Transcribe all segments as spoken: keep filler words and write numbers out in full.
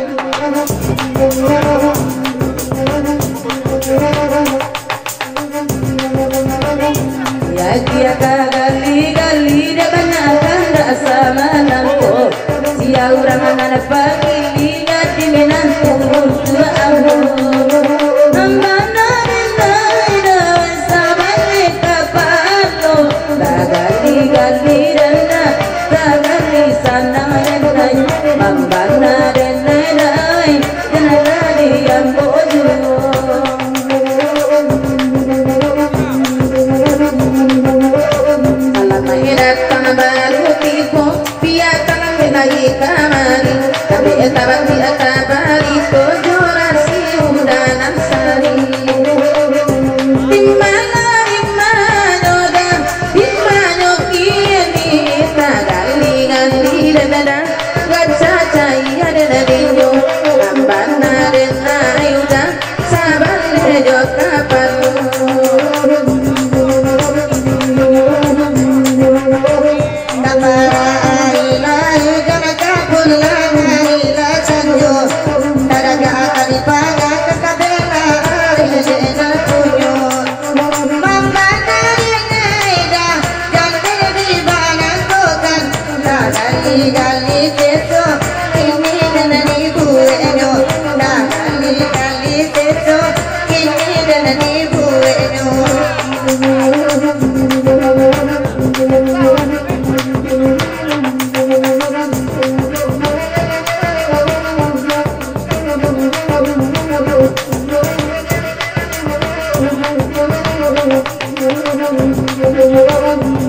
Ya, dia ka gali-gali, dia banyak kandak samalam ko. Sia urang nan pagili, jadi minantu urang tuo ambo. Mambana denai dai sabaleh kapalo, bagali-gali denai, bagali sanang denai, mambana denai dai, denai dai ambo juo. Alamai datang baru tibo, Pia tanang lai kamari, tapi tabati aka barito jo rasi uda nan sari. Dimana, dimanyo dah, dimanyo kini, tagali-gali dada, gaca cahia dada dinyo, ambana dena uda, sabaleh jo kapalo. Kamara ari lai, kamara kapun lai, lai sanjo. Tadagak ari panggang, kakabela ari dena punyo. Mambana denai dah, jan dibanangkokan. Tagali-gali teso, kini nan dibueknyo. Tagali-gali teso, kini nan dibueknyo.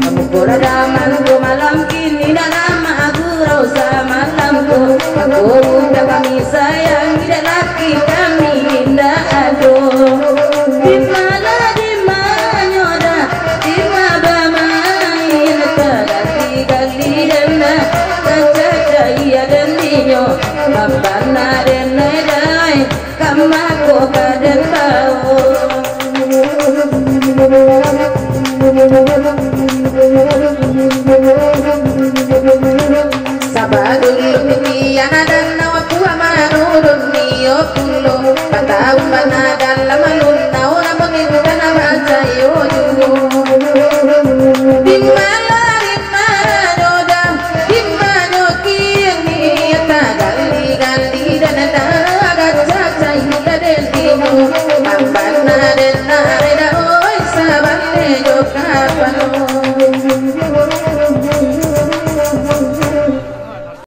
Ambo ko lah daman ko malam kini, dah lamo gurau samalam ko. Ambo budak kami sayang, indak laki kami indak ado. Dimana, dimanyo dah, dima bamain, tagali-gali dena, tacaca iya dendinyo, mambana denai dai. Kamako ka den bao. Sabab dulu titian adan awak kuah manurun nio pulo. Patau bana dalam alun nau namun intan bacayo juo. Dimana, dimanyo dah, dimanyo kini, tagali-gali dada, gaca cahia dendinyo,